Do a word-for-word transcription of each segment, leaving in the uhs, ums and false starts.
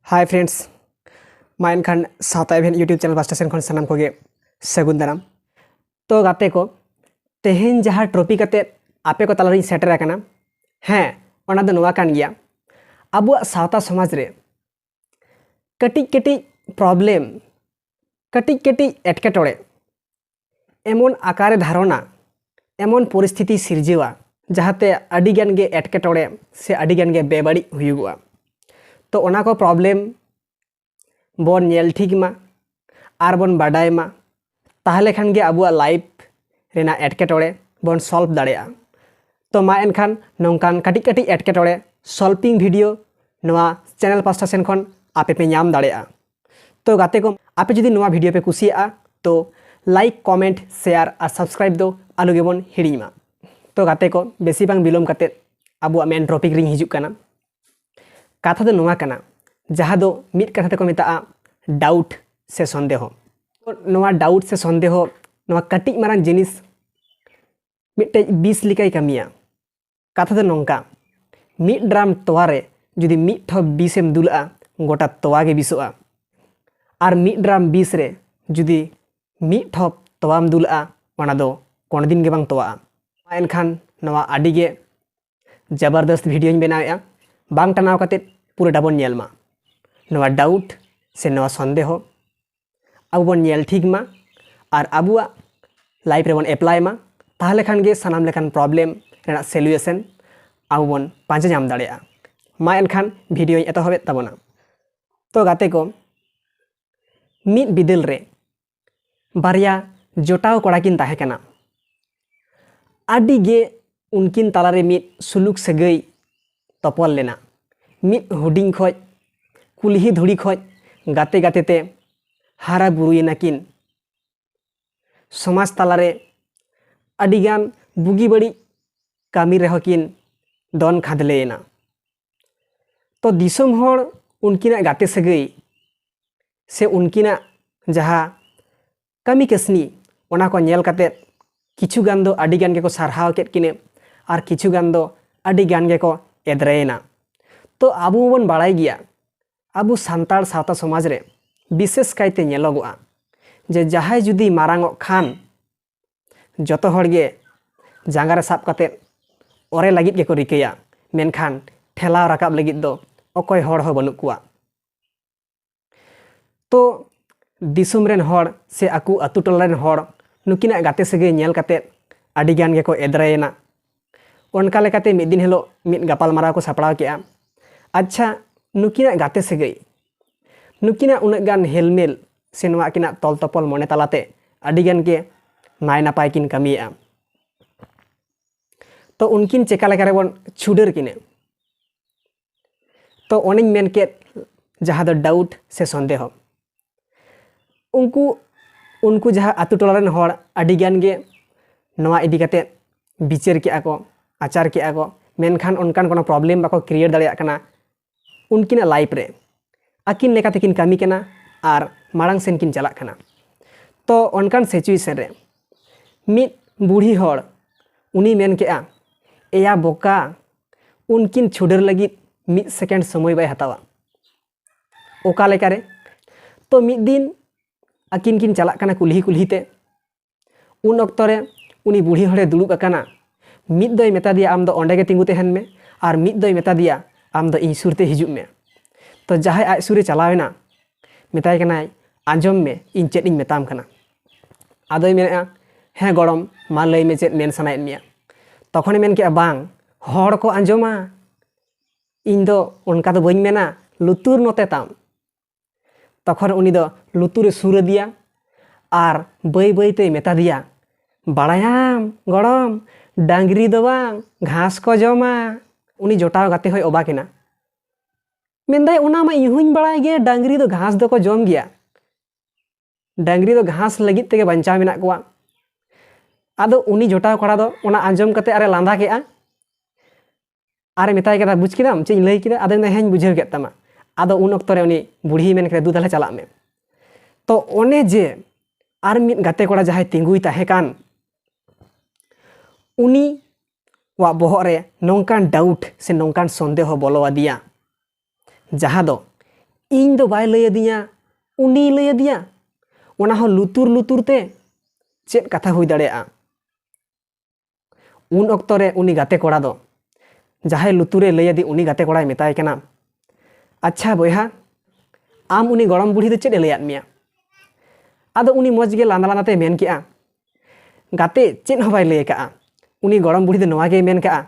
Hi friends, ᱢᱟ ᱮᱱᱠᱷᱟᱱ ᱥᱟᱶᱛᱟ ᱮᱵᱷᱮᱱ YouTube channel ᱯᱟᱥᱴᱟ ᱥᱮᱱ ᱠᱷᱚᱱ ᱥᱟᱱᱟᱢ ᱠᱚᱜᱮ ᱥᱟᱹᱜᱩᱱ ᱫᱟᱨᱟᱢ᱾ ᱛᱚ ᱜᱟᱛᱮ ᱠᱚ, ᱛᱮᱦᱮᱧ ᱡᱟᱦᱟᱸ topic ᱟᱛᱮᱫ ᱟᱯᱮ ᱠᱚ ᱛᱟᱞᱟᱨᱤᱧ ᱥᱮᱴᱮᱨ ᱟᱠᱟᱱᱟ, ᱦᱮᱸ, ᱚᱱᱟ ᱫᱚ ᱱᱚᱣᱟ ᱠᱟᱱ ᱜᱮᱭᱟ, ᱟᱵᱚᱣᱟᱜ ᱥᱟᱶᱛᱟ ᱥᱚᱢᱟᱡᱽ ᱨᱮ ᱠᱟᱹᱴᱤᱡ ᱠᱟᱹᱴᱤᱡ problem, ᱠᱟᱹᱴᱤᱡ ᱠᱟᱹᱴᱤᱡ ᱮᱴᱠᱮᱴᱚᱬᱮ ᱮᱢᱚᱱ ᱟᱠᱟᱨᱮ ᱫᱷᱟᱨᱚᱱᱟ, ᱮᱢᱚᱱ ᱯᱚᱨᱤᱥᱛᱷᱤᱛᱤ ᱥᱤᱨᱡᱟᱹᱣᱟ, ᱡᱟᱦᱟᱸᱛᱮ ᱟᱹᱰᱤᱜᱟᱱ ᱜᱮ ᱮᱴᱠᱮᱴᱚᱬᱮ ᱥᱮ ᱟᱹᱰᱤᱜᱟᱱ ᱜᱮ ᱵᱮᱵᱟᱹᱲᱤᱡ ᱦᱩᱭᱩᱜᱚᱜᱼᱟ᱾ ᱛᱚ ᱚᱱᱟ ᱠᱚ problem ᱵᱚᱱ ᱧᱮᱞ ᱴᱷᱤᱠ ᱢᱟ ᱟᱨ ᱵᱚᱱ ᱵᱟᱰᱟᱭ ᱢᱟ, ᱛᱟᱦᱚᱞᱮ ᱠᱷᱟᱱ ᱜᱮ ᱟᱵᱚᱣᱟᱜ life ᱨᱮᱱᱟᱜ ᱮᱴᱠᱮᱴᱚᱬᱮ ᱵᱚᱱ solve ᱫᱟᱲᱮᱭᱟᱜᱼᱟ᱾ ᱛᱚ ᱢᱟ ᱮᱱᱠᱷᱟᱱ ᱱᱚᱝᱠᱟᱱ ᱠᱟᱹᱴᱤᱡ ᱠᱟᱹᱴᱤᱡ ᱮᱴᱠᱮᱴᱚᱬᱮ solving video ᱱᱚᱣᱟ channel ᱯᱟᱥᱴᱟ ᱥᱮᱱ ᱠᱷᱚᱱ ᱟᱯᱮ ᱯᱮ ᱧᱟᱢ ᱫᱟᱲᱮᱭᱟᱜᱼᱟ᱾ ᱛᱚ ᱜᱟᱛᱮ ᱠᱚ, ᱟᱯᱮ ᱡᱩᱫᱤ ᱱᱚᱣᱟ video ᱯᱮ ᱠᱩᱥᱤᱭᱟᱜᱼᱟ, ᱛᱚ like, comment, share ᱟᱨ subscribe ᱫᱚ ᱟᱞᱚ ᱜᱮᱵᱚᱱ ᱦᱤᱲᱤᱧ ᱢᱟ᱾ ᱛᱚ ᱜᱟᱛᱮ ᱠᱚ, ᱵᱮᱥᱤ ᱵᱟᱝ ᱵᱤᱞᱚᱢ ᱠᱟᱛᱮᱫ ᱟᱵᱚᱣᱟᱜ main topic ᱨᱤᱧ ᱦᱤᱡᱩᱜ ᱠᱟᱱᱟ᱾ ᱠᱟᱛᱷᱟ ᱫᱚ ᱱᱚᱣᱟ ᱠᱟᱱᱟ, ᱡᱟᱦᱟᱸ ᱫᱚ ᱢᱤᱫ ᱠᱟᱛᱷᱟ ᱛᱮᱠᱚ ᱢᱮᱛᱟᱜᱼᱟ doubt ᱥᱮ ᱥᱚᱱᱫᱮᱦᱚ᱾ ᱱᱚᱣᱟ doubt ᱥᱮ ᱥᱚᱱᱫᱮᱦᱚ, ᱱᱚᱣᱟ ᱠᱟᱹᱴᱤᱡ ᱢᱟᱨᱟᱝ ᱡᱤᱱᱤᱥ ᱢᱤᱫᱴᱮᱡ ᱵᱤᱥ ᱞᱮᱠᱟᱭ ᱠᱟᱹᱢᱤᱭᱟ᱾ ᱠᱟᱛᱷᱟ ᱫᱚ ᱱᱚᱝᱠᱟ, ᱢᱤᱫ ᱰᱨᱟᱢ ᱛᱚᱣᱟ ᱨᱮ ᱡᱩᱫᱤ ᱢᱤᱫ ᱴᱷᱚᱯ ᱵᱤᱥ ᱮᱢ ᱫᱩᱞᱟᱜᱼᱟ, ᱜᱚᱴᱟ ᱛᱚᱣᱟ ᱜᱮ ᱵᱤᱥᱚᱜᱼᱟ᱾ ᱟᱨ ᱢᱤᱫ ᱰᱨᱟᱢ ᱵᱤᱥ ᱨᱮ ᱡᱩᱫᱤ ᱢᱤᱫ ᱴᱷᱚᱯ ᱛᱚᱣᱟᱢ ᱫᱩᱞᱟᱜᱼᱟ, ᱚᱱᱟ ᱫᱚ ᱠᱳᱱᱳ ᱫᱤᱱ ᱜᱮ ᱵᱟᱝ ᱛᱚᱣᱟᱜᱼᱟ᱾ ᱮᱱᱠᱷᱟᱱ ᱱᱚᱣᱟ ᱟᱹᱰᱤ ᱜᱮ ᱡᱟᱵᱟᱨᱫᱚᱥᱛ videoᱧ ᱵᱮᱱᱟᱣᱮᱫᱼᱟ, ᱵᱟᱝ ᱴᱟᱱᱟᱣ ᱠᱟᱛᱮᱫ ᱯᱩᱨᱟᱹᱴᱟ ᱵᱚᱱ ᱧᱮᱞ ᱢᱟ᱾ ᱱᱚᱣᱟ doubt ᱥᱮ ᱱᱚᱣᱟ ᱥᱚᱱᱫᱮᱦᱚ ᱟᱵᱚ ᱵᱚᱱ ᱧᱮᱞ ᱴᱷᱤᱠ ᱢᱟ ᱟᱨ ᱟᱵᱚᱣᱟᱜ life ᱨᱮᱵᱚᱱ apply ᱢᱟ, ᱛᱟᱦᱚᱞᱮ ᱠᱷᱟᱱ ᱜᱮ ᱥᱟᱱᱟᱢ ᱞᱮᱠᱟᱱ problem ᱨᱮᱱᱟᱜ solution ᱟᱵᱚ ᱵᱚᱱ ᱯᱟᱸᱡᱟ ᱧᱟᱢ ᱫᱟᱲᱮᱭᱟᱜᱼᱟ᱾ ᱢᱟ ᱮᱱᱠᱷᱟᱱ videoᱧ ᱮᱛᱚᱦᱚᱵᱮᱫ ᱛᱟᱵᱚᱱᱟ᱾ ᱛᱚ ᱜᱟᱛᱮ ᱠᱚ, ᱢᱤᱫ ᱵᱤᱫᱟᱹᱞ ᱨᱮ ᱵᱟᱨᱭᱟ ᱡᱚᱴᱟᱣ ᱠᱚᱲᱟ ᱠᱤᱱ ᱛᱟᱦᱮᱸ ᱠᱟᱱᱟ᱾ ᱟᱹᱰᱤ ᱜᱮ ᱩᱱᱠᱤᱱ ᱛᱟᱞᱟᱨᱮ ᱢᱤᱫ ᱥᱩᱞᱩᱠ ᱥᱟᱹᱜᱟᱹᱭ ᱛᱚᱯᱚᱞ ᱞᱮᱱᱟ᱾ ᱢᱤᱫ ᱦᱩᱰᱤᱧ ᱠᱷᱚᱡ ᱠᱩᱞᱦᱤ ᱫᱷᱩᱲᱤ ᱠᱷᱚᱡ ᱜᱟᱛᱮ ᱜᱟᱛᱮ ᱛᱮ ᱦᱟᱨᱟ ᱵᱩᱨᱩᱭᱮᱱᱟ ᱠᱤᱱ᱾ ᱥᱚᱢᱟᱡᱽ ᱛᱟᱞᱟᱨᱮ ᱟᱹᱰᱤᱜᱟᱱ ᱵᱩᱜᱤ ᱵᱟᱹᱲᱤᱡ ᱠᱟᱹᱢᱤ ᱨᱮᱦᱚᱸ ᱠᱤᱱ ᱫᱚᱱ ᱠᱷᱟᱫᱽᱞᱮᱭᱮᱱᱟ᱾ ᱛᱚ ᱫᱤᱥᱚᱢ ᱦᱚᱲ ᱩᱱᱠᱤᱱᱟᱜ ᱜᱟᱛᱮ ᱥᱟᱹᱜᱟᱹᱭ ᱥᱮ ᱩᱱᱠᱤᱱᱟᱜ ᱡᱟᱦᱟᱸ ᱠᱟᱹᱢᱤ ᱠᱟᱹᱥᱱᱤ, ᱚᱱᱟ ᱠᱚ ᱧᱮᱞ ᱠᱟᱛᱮᱫ ᱠᱤᱪᱷᱩ ᱜᱟᱱ ᱫᱚ ᱟᱹᱰᱤ ᱜᱟᱱ ᱜᱮᱠᱚ ᱥᱟᱨᱦᱟᱣ ᱠᱮᱫ ᱠᱤᱱᱟᱹ ᱟᱨ ᱠᱤᱪᱷᱩ ᱜᱟᱱ ᱫᱚ ᱟᱹᱰᱤ ᱜᱟᱱ ᱜᱮᱠᱚ ᱮᱫᱽᱨᱮᱭᱮᱱᱟ᱾ ᱛᱚ ᱟᱵᱚ ᱦᱚᱸᱵᱚᱱ ᱵᱟᱲᱟᱭ ᱜᱮᱭᱟ, ᱟᱵᱚ ᱥᱟᱱᱛᱟᱲ ᱥᱟᱶᱛᱟ ᱥᱚᱢᱟᱡᱽ ᱨᱮ ᱵᱤᱥᱮᱥ ᱠᱟᱭᱛᱮ ᱧᱮᱞᱚᱜᱚᱜᱼᱟ ᱡᱮ ᱡᱟᱦᱟᱸᱭ ᱡᱩᱫᱤ ᱢᱟᱨᱟᱝᱚᱜ ᱠᱷᱟᱱ ᱡᱚᱛᱚ ᱦᱚᱲ ᱜᱮ ᱡᱟᱸᱜᱟ ᱨᱮ ᱥᱟᱵ ᱠᱟᱛᱮ ᱚᱨᱮ ᱞᱟᱹᱜᱤᱫ ᱜᱮᱠᱚ ᱨᱤᱠᱟᱹᱭᱟ, ᱢᱮᱱᱠᱷᱟᱱ ᱴᱷᱮᱞᱟᱣ ᱨᱟᱠᱟᱵ ᱞᱟᱹᱜᱤᱫ ᱫᱚ ᱚᱠᱚᱭ ᱦᱚᱲ ᱦᱚᱸ ᱵᱟᱹᱱᱩᱜ ᱠᱚᱣᱟ᱾ ᱛᱚ ᱫᱤᱥᱚᱢ ᱨᱮᱱ ᱦᱚᱲ ᱥᱮ ᱟᱠᱚ ᱟᱛᱳ ᱴᱚᱞᱟ ᱨᱮᱱ ᱦᱚᱲ ᱱᱩᱠᱤᱱᱟᱜ ᱜᱟᱛᱮ ᱥᱟᱹᱜᱟᱹᱭ ᱧᱮᱞ ᱠᱟᱛᱮ ᱟᱹᱰᱤ ᱜᱟᱱ ᱜᱮᱠᱚ ᱮᱫᱽᱨᱮᱭᱮᱱᱟ᱾ ᱚᱱᱠᱟ ᱞᱮᱠᱟᱛᱮ ᱢᱤᱫ ᱫᱤᱱ ᱦᱤᱞᱳᱜ ᱢᱤᱫ ᱜᱟᱯᱟᱞ ᱢᱟᱨᱟᱣ ᱠᱚ ᱥᱟᱯᱲᱟᱣ ᱠᱮᱜᱼᱟ᱾ ᱟᱪᱪᱷᱟ, ᱱᱩᱠᱤᱱᱟᱜ ᱜᱟᱛᱮ ᱥᱟᱹᱜᱟᱹᱭ, ᱱᱩᱠᱤᱱᱟᱜ ᱩᱱᱟᱹᱜ ᱜᱟᱱ ᱦᱮᱞᱢᱮᱞ ᱥᱮ ᱱᱚᱣᱟ ᱟᱹᱠᱤᱱᱟᱜ ᱛᱚᱞ ᱛᱚᱯᱚᱞ ᱢᱚᱱᱮ ᱛᱟᱞᱟᱛᱮ ᱟᱹᱰᱤ ᱜᱟᱱ ᱜᱮ ᱱᱟᱭ ᱱᱟᱯᱟᱭ ᱠᱤᱱ ᱠᱟᱹᱢᱤᱭᱮᱜᱼᱟ᱾ ᱛᱚ ᱩᱱᱠᱤᱱ ᱪᱮᱠᱟ ᱞᱮᱠᱟ ᱨᱮᱵᱚᱱ ᱪᱷᱩᱰᱟᱹᱨ ᱠᱤᱱᱟ? ᱛᱚ ᱚᱱᱮᱧ ᱢᱮᱱ ᱠᱮᱫ, ᱡᱟᱦᱟᱸ ᱫᱚ ᱰᱟᱣᱩᱴ ᱥᱮ ᱥᱚᱱᱫᱮᱦᱚ, ᱩᱱᱠᱩ ᱩᱱᱠᱩ ᱡᱟᱦᱟᱸ ᱟᱛᱳ ᱴᱚᱞᱟ ᱨᱮᱱ ᱦᱚᱲ ᱟᱹᱰᱤ ᱜᱟᱱ ᱜᱮ ᱱᱚᱣᱟ ᱤᱫᱤ ᱠᱟᱛᱮ ᱵᱤᱪᱟᱹᱨ ᱠᱮᱜᱼᱟ ᱠᱚ, ᱟᱪᱟᱨ ᱠᱮᱜᱼᱟ ᱠᱚ, ᱢᱮᱱᱠᱷᱟᱱ ᱚᱱᱠᱟᱱ ᱠᱳᱱᱳ ᱯᱨᱚᱵᱞᱮᱢ ᱵᱟᱠᱚ ᱠᱨᱤᱭᱮᱴ ᱫᱟᱲᱮᱭᱟᱜ ᱠᱟᱱᱟ ᱩᱱᱠᱤᱱᱟᱜ ᱞᱟᱭᱤᱯᱷ ᱨᱮ᱾ ᱟᱹᱠᱤᱱ ᱞᱮᱠᱟ ᱛᱮᱠᱤᱱ ᱠᱟᱹᱢᱤ ᱠᱟᱱᱟ ᱟᱨ ᱢᱟᱲᱟᱝ ᱥᱮᱱ ᱠᱤᱱ ᱪᱟᱞᱟᱜ ᱠᱟᱱᱟ᱾ ᱛᱚ ᱚᱱᱠᱟᱱ ᱥᱤᱪᱩᱭᱮᱥᱚᱱ ᱨᱮ ᱢᱤᱫ ᱵᱩᱲᱦᱤ ᱦᱚᱲ ᱩᱱᱤ ᱢᱮᱱ ᱠᱮᱜᱼᱟ, "ᱮᱭᱟ ᱵᱚᱠᱟ, ᱩᱱᱠᱤᱱ ᱪᱷᱩᱰᱟᱹᱨ ᱞᱟᱹᱜᱤᱫ ᱢᱤᱫ ᱥᱮᱠᱮᱱᱰ ᱥᱚᱢᱚᱭ ᱵᱟᱭ ᱦᱟᱛᱟᱣᱟ᱾" ᱚᱠᱟ ᱞᱮᱠᱟᱨᱮ? ᱛᱚ ᱢᱤᱫ ᱫᱤᱱ ᱟᱹᱠᱤᱱ ᱠᱤᱱ ᱪᱟᱞᱟᱜ ᱠᱟᱱᱟ ᱠᱩᱞᱦᱤ ᱠᱩᱞᱦᱤ ᱛᱮ᱾ ᱩᱱ ᱚᱠᱛᱚ ᱨᱮ ᱩᱱᱤ ᱵᱩᱲᱦᱤ ᱦᱚᱲᱮ ᱫᱩᱲᱩᱵ ᱟᱠᱟᱱᱟ᱾ ᱢᱤᱫ ᱫᱚᱭ ᱢᱮᱛᱟ ᱫᱮᱭᱟ, "ᱟᱢ ᱫᱚ ᱚᱸᱰᱮ ᱜᱮ ᱛᱤᱸᱜᱩ ᱛᱟᱦᱮᱱ ᱢᱮ", ᱟᱨ ᱢᱤᱫ ᱫᱚᱭ ᱢᱮᱛᱟ ᱫᱮᱭᱟ, "ᱟᱢ ᱫᱚ ᱤᱧ ᱥᱩᱨ ᱛᱮ ᱦᱤᱡᱩᱜ ᱢᱮ᱾" ᱛᱚ ᱡᱟᱦᱟᱸᱭ ᱟᱡ ᱥᱩᱨᱮ ᱪᱟᱞᱟᱣ ᱮᱱᱟ, ᱢᱮᱛᱟᱭ ᱠᱟᱱᱟᱭ, "ᱟᱸᱡᱚᱢ ᱢᱮ, ᱤᱧ ᱪᱮᱫ ᱤᱧ ᱢᱮᱛᱟᱢ ᱠᱟᱱᱟ?" ᱟᱫᱚᱭ ᱢᱮᱱᱮᱫᱼᱟ, "ᱦᱮᱸ ᱜᱚᱲᱚᱢ, ᱢᱟ ᱞᱟᱹᱭ ᱢᱮ, ᱪᱮᱫ ᱢᱮᱱ ᱥᱟᱱᱟᱭᱮᱫ ᱢᱮᱭᱟ?" ᱛᱚᱠᱷᱚᱱᱮ ᱢᱮᱱ ᱠᱮᱜᱼᱟ, "ᱵᱟᱝ, ᱦᱚᱲ ᱠᱚ ᱟᱸᱡᱚᱢᱟ, ᱤᱧ ᱫᱚ ᱚᱱᱠᱟ ᱫᱚ ᱵᱟᱹᱧ ᱢᱮᱱᱟ, ᱞᱩᱛᱩᱨ ᱱᱚᱛᱮ ᱛᱟᱢ᱾" ᱛᱚᱠᱷᱚᱱ ᱩᱱᱤ ᱫᱚ ᱞᱩᱛᱩᱨᱮ ᱥᱩᱨ ᱟᱫᱮᱭᱟ ᱟᱨ ᱵᱟᱹᱭ ᱵᱟᱹᱭ ᱛᱮᱭ ᱢᱮᱛᱟ ᱫᱮᱭᱟ, "ᱵᱟᱲᱟᱭᱟᱢ ᱜᱚᱲᱚᱢ, ᱰᱟᱝᱨᱤ ᱫᱚ ᱵᱟᱝ, ᱜᱷᱟᱥ ᱠᱚ ᱡᱚᱢᱟ᱾" ᱩᱱᱤ ᱡᱚᱴᱟᱣ ᱜᱟᱛᱮ ᱦᱚᱸᱭ ᱚᱵᱟᱠ ᱮᱱᱟ᱾ ᱢᱮᱱᱫᱟᱭ, "ᱚᱱᱟ ᱢᱟ ᱤᱧ ᱦᱚᱸᱧ ᱵᱟᱲᱟᱭ ᱜᱮ, ᱰᱟᱝᱨᱤ ᱫᱚ ᱜᱷᱟᱥ ᱫᱚᱠᱚ ᱡᱚᱢ ᱜᱮᱭᱟ᱾ ᱰᱟᱝᱨᱤ ᱫᱚ ᱜᱷᱟᱥ ᱞᱟᱹᱜᱤᱫ ᱛᱮᱜᱮ ᱵᱟᱧᱪᱟᱣ ᱢᱮᱱᱟᱜ ᱠᱚᱣᱟ᱾" ᱟᱫᱚ ᱩᱱᱤ ᱡᱚᱴᱟᱣ ᱠᱚᱲᱟ ᱫᱚ ᱚᱱᱟ ᱟᱸᱡᱚᱢ ᱠᱟᱛᱮ ᱟᱨᱮ ᱞᱟᱸᱫᱟ ᱠᱮᱜᱼᱟ᱾ ᱟᱨᱮ ᱢᱮᱛᱟᱭ ᱠᱟᱱᱟ, "ᱵᱩᱡᱽ ᱠᱮᱫᱟᱢ ᱪᱮᱫ ᱤᱧ ᱞᱟᱹᱭ ᱠᱮᱫᱟ?" ᱟᱫᱚᱭ ᱢᱮᱱᱫᱟ, "ᱦᱮᱸᱧ ᱵᱩᱡᱷᱟᱹᱣ ᱠᱮᱫ ᱛᱟᱢᱟ᱾" ᱟᱫᱚ ᱩᱱ ᱚᱠᱛᱚ ᱨᱮ ᱩᱱᱤ ᱵᱩᱲᱦᱤᱭ ᱢᱮᱱ ᱠᱮᱫᱟ, "ᱫᱩ, ᱛᱟᱦᱞᱮ ᱪᱟᱞᱟᱜ ᱢᱮ᱾" ᱛᱚ ᱚᱱᱮ ᱡᱮ ᱟᱨ ᱢᱤᱫ ᱜᱟᱛᱮ ᱠᱚᱲᱟ ᱡᱟᱦᱟᱸᱭ ᱛᱤᱸᱜᱩᱭ ᱛᱟᱦᱮᱸ ᱠᱟᱱ, ᱩᱱᱤᱭᱟᱜ ᱵᱚᱦᱚᱜ ᱨᱮ ᱱᱚᱝᱠᱟᱱ ᱰᱟᱣᱩᱴ ᱥᱮ ᱱᱚᱝᱠᱟᱱ ᱥᱚᱱᱫᱮᱦᱚ ᱵᱚᱞᱚ ᱟᱫᱮᱭᱟ, ᱡᱟᱦᱟᱸ ᱫᱚ ᱤᱧ ᱫᱚ ᱵᱟᱭ ᱞᱟᱹᱭ ᱟᱹᱫᱤᱧᱟ, ᱩᱱᱤᱭ ᱞᱟᱹᱭ ᱟᱹᱫᱤᱧᱟ, ᱚᱱᱟ ᱦᱚᱸ ᱞᱩᱛᱩᱨ ᱞᱩᱛᱩᱨ ᱛᱮ᱾ ᱪᱮᱫ ᱠᱟᱛᱷᱟ ᱦᱩᱭ ᱫᱟᱲᱮᱭᱟᱜᱼᱟ? ᱩᱱ ᱚᱠᱛᱚ ᱨᱮ ᱩᱱᱤ ᱜᱟᱛᱮ ᱠᱚᱲᱟ ᱫᱚ ᱡᱟᱦᱟᱸᱭ ᱞᱩᱛᱩᱨᱮ ᱞᱟᱹᱭ ᱟᱹᱫᱤ, ᱩᱱᱤ ᱜᱟᱛᱮ ᱠᱚᱲᱟᱭ ᱢᱮᱛᱟᱭ ᱠᱟᱱᱟ, "ᱟᱪᱪᱷᱟ ᱵᱚᱭᱦᱟ, ᱟᱢ ᱩᱱᱤ ᱜᱚᱲᱚᱢ ᱵᱩᱲᱦᱤ ᱫᱚ ᱪᱮᱫ ᱮ ᱞᱟᱹᱭᱟᱫ ᱢᱮᱭᱟ?" ᱟᱫᱚ ᱩᱱᱤ ᱢᱚᱡᱽ ᱜᱮ ᱞᱟᱸᱫᱟ ᱞᱟᱸᱫᱟ ᱛᱮ ᱢᱮᱱ ᱠᱮᱜᱼᱟ, "ᱜᱟᱛᱮ, ᱪᱮᱫ ᱦᱚᱸ ᱵᱟᱭ ᱞᱟᱹᱭ ᱟᱠᱟᱜᱼᱟ᱾ ᱩᱱᱤ ᱜᱚᱲᱚᱢ ᱵᱩᱲᱦᱤ ᱫᱚ ᱱᱚᱣᱟ ᱜᱮᱭ ᱢᱮᱱ ᱠᱟᱜᱼᱟ,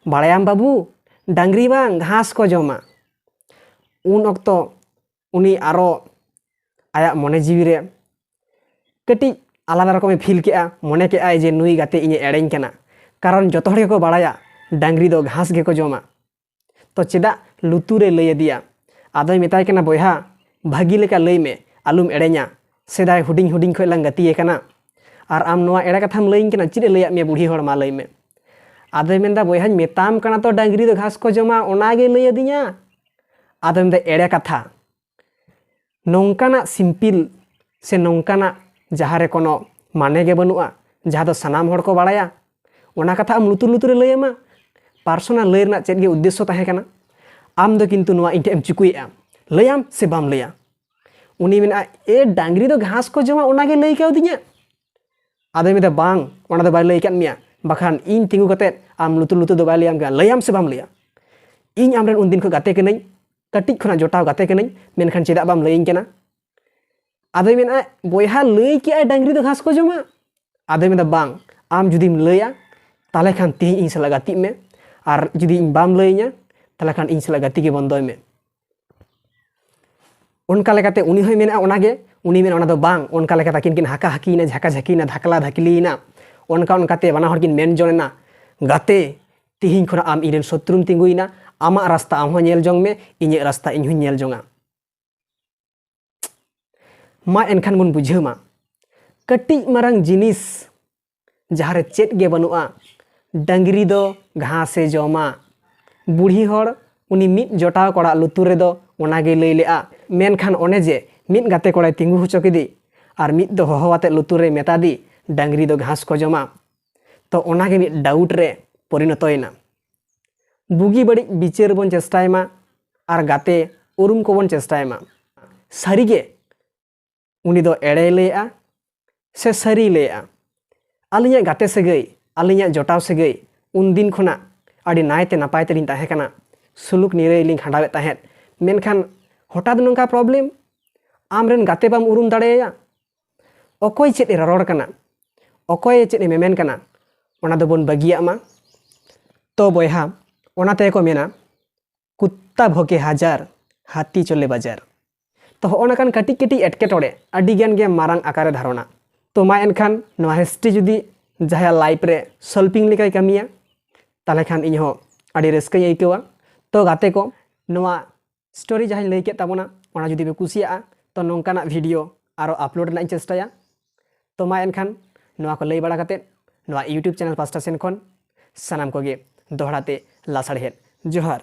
'ᱵᱟᱲᱟᱭᱟᱢ ᱵᱟᱹᱵᱩ, ᱰᱟᱝᱨᱤ ᱵᱟᱝ ᱜᱷᱟᱥ ᱠᱚ ᱡᱚᱢᱟ.'" ᱩᱱ ᱚᱠᱛᱚ ᱩᱱᱤ ᱟᱨᱚ ᱟᱭᱟᱜ ᱢᱚᱱᱮ ᱡᱤᱣᱤ ᱨᱮ ᱠᱟᱹᱴᱤᱡ ᱟᱞᱟᱫᱟ ᱨᱚᱠᱚᱢᱮ ᱯᱷᱤᱞ ᱠᱮᱜᱼᱟ, ᱢᱚᱱᱮ ᱠᱮᱜᱼᱟᱭ ᱡᱮ ᱱᱩᱭ ᱜᱟᱛᱮ ᱤᱧᱮ ᱮᱲᱮᱧ ᱠᱟᱱᱟ, ᱠᱟᱨᱚᱱ ᱡᱚᱛᱚ ᱦᱚᱲ ᱜᱮᱠᱚ ᱵᱟᱲᱟᱭᱟ ᱰᱟᱝᱨᱤ ᱫᱚ ᱜᱷᱟᱥ ᱜᱮᱠᱚ ᱡᱚᱢᱟ, ᱛᱚ ᱪᱮᱫᱟᱜ ᱞᱩᱛᱩᱨᱮ ᱞᱟᱹᱭ ᱟᱫᱮᱭᱟ? ᱟᱫᱚᱭ ᱢᱮᱛᱟᱭ ᱠᱟᱱᱟ, "ᱵᱚᱭᱦᱟ, ᱵᱷᱟᱹᱜᱤ ᱞᱮᱠᱟ ᱞᱟᱹᱭ ᱢᱮ, ᱟᱞᱚᱢ ᱮᱲᱮᱧᱟ, ᱥᱮᱫᱟᱭ ᱦᱩᱰᱤᱧ ᱦᱩᱰᱤᱧ ᱠᱷᱚᱱ ᱞᱟᱝ ᱜᱟᱛᱮ ᱟᱠᱟᱱᱟ, ᱟᱨ ᱟᱢ ᱱᱚᱣᱟ ᱮᱲᱮ ᱠᱟᱛᱷᱟᱢ ᱞᱟᱹᱭᱟᱹᱧ ᱠᱟᱱᱟ, ᱪᱮᱫ ᱮ ᱞᱟᱹᱭᱟᱫ ᱢᱮᱭᱟ ᱵᱩᱲᱦᱤ ᱦᱚᱲ, ᱢᱟ ᱞᱟᱹᱭ ᱢᱮ?" ᱟᱫᱚᱭ ᱢᱮᱱᱫᱟ, "ᱵᱚᱭᱦᱟᱧ ᱢᱮᱛᱟᱢ ᱠᱟᱱᱟ ᱛᱚ, ᱰᱟᱝᱨᱤ ᱫᱚ ᱜᱷᱟᱥ ᱠᱚ ᱡᱚᱢᱟ, ᱚᱱᱟᱜᱮ ᱞᱟᱹᱭ ᱟᱹᱫᱤᱧᱟ᱾" ᱟᱫᱚᱭ ᱢᱮᱱᱫᱟ, "ᱮᱲᱮ ᱠᱟᱛᱷᱟ, ᱱᱚᱝᱠᱟᱱᱟᱜ ᱥᱤᱢᱯᱤᱞ ᱥᱮ ᱱᱚᱝᱠᱟᱱᱟᱜ ᱡᱟᱦᱟᱸ ᱨᱮ ᱠᱳᱱᱳ ᱢᱟᱱᱮ ᱜᱮ ᱵᱟᱹᱱᱩᱜᱼᱟ, ᱡᱟᱦᱟᱸ ᱫᱚ ᱥᱟᱱᱟᱢ ᱦᱚᱲ ᱠᱚ ᱵᱟᱲᱟᱭᱟ, ᱚᱱᱟ ᱠᱟᱛᱷᱟ ᱟᱢ ᱞᱩᱛᱩᱨ ᱞᱩᱛᱩᱨᱮ ᱞᱟᱹᱭ ᱟᱢᱟ?" ᱯᱟᱨᱥᱳᱱᱟᱞ ᱞᱟᱹᱭ ᱨᱮᱱᱟᱜ ᱪᱮᱫ ᱜᱮ ᱩᱫᱽᱫᱮᱥᱥᱚ ᱛᱟᱦᱮᱸ ᱠᱟᱱᱟ? ᱟᱢ ᱫᱚ ᱠᱤᱱᱛᱩ ᱱᱚᱣᱟ ᱤᱧ ᱴᱷᱮᱱ ᱮᱢ ᱪᱩᱠᱩᱭᱮᱫᱼᱟ, ᱞᱟᱹᱭᱟᱢ ᱥᱮ ᱵᱟᱢ ᱞᱟᱹᱭᱟ? ᱩᱱᱤ ᱢᱮᱱᱟ, "ᱮ, ᱰᱟᱝᱨᱤ ᱫᱚ ᱜᱷᱟᱥ ᱠᱚ ᱡᱚᱢᱟ, ᱚᱱᱟᱜᱮ ᱞᱟᱹᱭ ᱠᱟᱣᱫᱤᱧᱟ᱾" ᱟᱫᱚᱭ ᱢᱮᱱᱫᱟ, "ᱵᱟᱝ, ᱚᱱᱟ ᱫᱚ ᱵᱟᱭ ᱞᱟᱹᱭ ᱟᱠᱟᱫ ᱢᱮᱭᱟ, ᱵᱟᱠᱷᱟᱱ ᱤᱧ ᱛᱤᱸᱜᱩ ᱠᱟᱛᱮᱫ ᱟᱢ ᱞᱩᱛᱩᱨ ᱞᱩᱛᱩᱨ ᱫᱚ ᱵᱟᱭ ᱞᱟᱹᱭᱟᱢ ᱠᱟᱱᱟ, ᱞᱟᱹᱭᱟᱢ ᱥᱮ ᱵᱟᱢ ᱞᱟᱹᱭᱟ?" ᱤᱧ ᱟᱢᱨᱮᱱ ᱩᱱᱫᱤᱱ ᱠᱷᱚᱱ ᱜᱟᱛᱮ ᱠᱟᱹᱱᱟᱹᱧ, ᱠᱟᱹᱴᱤᱡ ᱠᱷᱚᱱᱟᱜ ᱡᱚᱴᱟᱣ ᱜᱟᱛᱮ ᱠᱟᱹᱱᱟᱹᱧ, ᱢᱮᱱᱠᱷᱟᱱ ᱪᱮᱫᱟᱜ ᱵᱟᱢ ᱞᱟᱹᱭᱟᱹᱧ ᱠᱟᱱᱟ? ᱟᱫᱚᱭ ᱢᱮᱱᱟ, "ᱵᱚᱭᱦᱟ, ᱞᱟᱹᱭ ᱠᱮᱜᱼᱟᱭ ᱰᱟᱝᱨᱤ ᱫᱚ ᱜᱷᱟᱥ ᱠᱚ ᱡᱚᱢᱟ?" ᱟᱫᱚᱭ ᱢᱮᱱᱫᱟ, "ᱵᱟᱝ, ᱟᱢ ᱡᱩᱫᱤᱢ ᱞᱟᱹᱭᱟ, ᱛᱟᱦᱚᱞᱮ ᱠᱷᱟᱱ ᱛᱤᱦᱤᱧ ᱤᱧ ᱥᱟᱞᱟᱜ ᱜᱟᱛᱮᱜ ᱢᱮ, ᱟᱨ ᱡᱩᱫᱤ ᱤᱧ ᱵᱟᱢ ᱞᱟᱹᱭᱟᱹᱧᱟ, ᱛᱟᱦᱚᱞᱮ ᱠᱷᱟᱱ ᱤᱧ ᱥᱟᱞᱟᱜ ᱜᱟᱛᱮ ᱜᱮ ᱵᱚᱱᱫᱚᱭ ᱢᱮ᱾" ᱚᱱᱠᱟ ᱞᱮᱠᱟᱛᱮ ᱩᱱᱤ ᱦᱚᱸᱭ ᱢᱮᱱᱟ ᱚᱱᱟᱜᱮ, ᱩᱱᱤ ᱢᱮᱱᱟ ᱚᱱᱟ ᱫᱚ ᱵᱟᱝ, ᱚᱱᱠᱟ ᱞᱮᱠᱟᱛᱮ ᱟᱹᱠᱤᱱ ᱠᱤᱱ ᱦᱟᱠᱟ ᱦᱟᱹᱠᱤᱭᱮᱱᱟ, ᱡᱷᱟᱠᱟ ᱡᱷᱟᱹᱠᱤᱭᱮᱱᱟ, ᱫᱷᱟᱠᱞᱟ ᱫᱷᱟᱠᱞᱤᱭᱮᱱᱟ᱾ ᱚᱱᱠᱟ ᱚᱱᱠᱟᱛᱮ ᱵᱟᱱᱟ ᱦᱚᱲ ᱠᱤᱱ ᱢᱮᱱ ᱡᱚᱱ ᱮᱱᱟ, "ᱜᱟᱛᱮ, ᱛᱤᱦᱤᱧ ᱠᱷᱚᱱᱟᱜ ᱟᱢ ᱤᱧ ᱨᱮᱱ ᱥᱚᱛᱨᱩᱢ ᱛᱤᱸᱜᱩᱭᱮᱱᱟ, ᱟᱢᱟᱜ ᱨᱟᱥᱛᱟ ᱟᱢ ᱦᱚᱸ ᱧᱮᱞ ᱡᱚᱝ ᱢᱮ, ᱤᱧᱟᱹᱜ ᱨᱟᱥᱛᱟ ᱤᱧ ᱦᱚᱸᱧ ᱧᱮᱞ ᱡᱚᱝᱟ᱾" ᱢᱟ ᱮᱱᱠᱷᱟᱱ ᱵᱚᱱ ᱵᱩᱡᱷᱟᱹᱣ ᱢᱟ, ᱠᱟᱹᱴᱤᱡ ᱢᱟᱨᱟᱝ ᱡᱤᱱᱤᱥ ᱡᱟᱦᱟᱸ ᱨᱮ ᱪᱮᱫ ᱜᱮ ᱵᱟᱹᱱᱩᱜᱼᱟ, ᱰᱟᱹᱝᱨᱤ ᱫᱚ ᱜᱷᱟᱥᱮ ᱡᱚᱢᱟ᱾ ᱵᱩᱲᱦᱤ ᱦᱚᱲ ᱩᱱᱤ ᱢᱤᱫ ᱡᱚᱴᱟᱣ ᱠᱚᱲᱟᱣᱟᱜ ᱞᱩᱛᱩᱨ ᱨᱮᱫᱚ ᱚᱱᱟ ᱜᱮᱭ ᱞᱟᱹᱭ ᱞᱮᱜᱼᱟ, ᱢᱮᱱᱠᱷᱟᱱ ᱚᱱᱮ ᱡᱮ ᱢᱤᱫ ᱜᱟᱛᱮ ᱠᱚᱲᱟᱭ ᱛᱤᱸᱜᱩ ᱦᱚᱪᱚ ᱠᱮᱫᱮ ᱟᱨ ᱢᱤᱫ ᱫᱚ ᱦᱚᱦᱚ ᱟᱛᱮᱫ ᱞᱩᱛᱩᱨ ᱨᱮᱭ ᱢᱮᱛᱟᱫᱮ, "ᱰᱟᱹᱝᱨᱤ ᱫᱚ ᱜᱷᱟᱥ ᱠᱚ ᱡᱚᱢᱟ", ᱛᱚ ᱚᱱᱟ ᱜᱮ ᱢᱤᱫ ᱰᱟᱣᱩᱴ ᱨᱮ ᱯᱚᱨᱤᱱᱚᱛᱚᱭᱮᱱᱟ᱾ ᱵᱩᱜᱤ ᱵᱟᱹᱲᱤᱡ ᱵᱤᱪᱟᱹᱨ ᱵᱚᱱ ᱪᱮᱥᱴᱟᱭ ᱢᱟ ᱟᱨ ᱜᱟᱛᱮ ᱩᱨᱩᱢ ᱠᱚᱵᱚᱱ ᱪᱮᱥᱴᱟᱭ ᱢᱟ᱾ ᱥᱟᱹᱨᱤᱜᱮ ᱩᱱᱤ ᱫᱚ ᱮᱲᱮᱭ ᱞᱟᱹᱭᱮᱜᱼᱟ ᱥᱮ ᱥᱟᱹᱨᱤᱭ ᱞᱟᱹᱭᱮᱜᱼᱟ? ᱟᱹᱞᱤᱧᱟᱜ ᱜᱟᱛᱮ ᱥᱟᱹᱜᱟᱹᱭ, ᱟᱹᱞᱤᱧᱟᱜ ᱡᱚᱴᱟᱣ ᱥᱟᱹᱜᱟᱹᱭ ᱩᱱᱫᱤᱱ ᱠᱷᱚᱱᱟᱜ ᱟᱹᱰᱤ ᱱᱟᱭᱛᱮ ᱱᱟᱯᱟᱭ ᱛᱮᱞᱤᱧ ᱛᱟᱦᱮᱸ ᱠᱟᱱᱟ, ᱥᱩᱞᱩᱠ ᱱᱤᱨᱟᱹᱭ ᱞᱤᱧ ᱠᱷᱟᱸᱰᱟᱣᱮᱫ ᱛᱟᱦᱮᱸᱫ, ᱢᱮᱱᱠᱷᱟᱱ ᱦᱚᱴᱟᱛ ᱱᱚᱝᱠᱟ problem? ᱟᱢᱨᱮᱱ ᱜᱟᱛᱮ ᱵᱟᱢ ᱩᱨᱩᱢ ᱫᱟᱲᱮᱭᱟᱭᱟ? ᱚᱠᱚᱭ ᱪᱮᱫ ᱮ ᱨᱚᱨᱚᱲ ᱠᱟᱱᱟ, ᱚᱠᱚᱭ ᱪᱮᱫ ᱮ ᱢᱮᱢᱮᱱ ᱠᱟᱱᱟ, ᱚᱱᱟ ᱫᱚᱵᱚᱱ ᱵᱟᱹᱜᱤᱭᱟᱜ ᱢᱟ᱾ ᱛᱚ ᱵᱚᱭᱦᱟ, ᱚᱱᱟ ᱛᱮᱜᱮ ᱠᱚ ᱢᱮᱱᱟ, ᱠᱩᱛᱛᱟ ᱵᱷᱚᱠᱮ ᱦᱟᱡᱟᱨ, ᱦᱟᱛᱤ ᱪᱚᱞᱮ ᱵᱟᱡᱟᱨ᱾ ᱛᱚ ᱦᱚᱸᱜᱼᱚ ᱱᱚᱝᱠᱟᱱ ᱠᱟᱹᱴᱤᱡ ᱠᱟᱹᱴᱤᱡ ᱮᱴᱠᱮᱴᱚᱬᱮ ᱟᱹᱰᱤ ᱜᱟᱱ ᱜᱮ ᱢᱟᱨᱟᱝ ᱟᱠᱟᱨᱮ ᱫᱷᱟᱨᱚᱱᱟ᱾ ᱛᱚ ᱢᱟ ᱮᱱᱠᱷᱟᱱ ᱱᱚᱣᱟ history ᱡᱩᱫᱤ ᱡᱟᱦᱟᱸᱭᱟᱜ life ᱨᱮ solving ᱞᱮᱠᱟᱭ ᱠᱟᱹᱢᱤᱭᱟ, ᱛᱟᱦᱚᱞᱮ ᱠᱷᱟᱱ ᱤᱧ ᱦᱚᱸ ᱟᱹᱰᱤ ᱨᱟᱹᱥᱠᱟᱹᱧ ᱟᱹᱭᱠᱟᱹᱣᱟ᱾ ᱛᱚ ᱜᱟᱛᱮ ᱠᱚ, ᱱᱚᱣᱟ story ᱡᱟᱦᱟᱸᱧ ᱞᱟᱹᱭ ᱠᱮᱫ ᱛᱟᱵᱚᱱᱟ, ᱚᱱᱟ ᱡᱩᱫᱤ ᱯᱮ ᱠᱩᱥᱤᱭᱟᱜᱼᱟ, ᱛᱚ ᱱᱚᱝᱠᱟᱱᱟᱜ video ᱟᱨᱚ upload ᱨᱮᱱᱟᱜ ᱤᱧ ᱪᱮᱥᱴᱟᱭᱟ᱾ ᱛᱚ ᱢᱟ ᱮᱱᱠᱷᱟᱱ ᱱᱚᱣᱟ ᱠᱚ ᱞᱟᱹᱭ ᱵᱟᱲᱟ ᱠᱟᱛᱮᱫ ᱱᱚᱣᱟ YouTube channel ᱯᱟᱥᱴᱟ ᱥᱮᱱ ᱠᱷᱚᱱ ᱥᱟᱱᱟᱢ ᱠᱚᱜᱮ ᱫᱚᱦᱲᱟ ᱛᱮ ᱞᱟᱥᱟᱲᱦᱮᱫ ᱡᱚᱦᱟᱨ᱾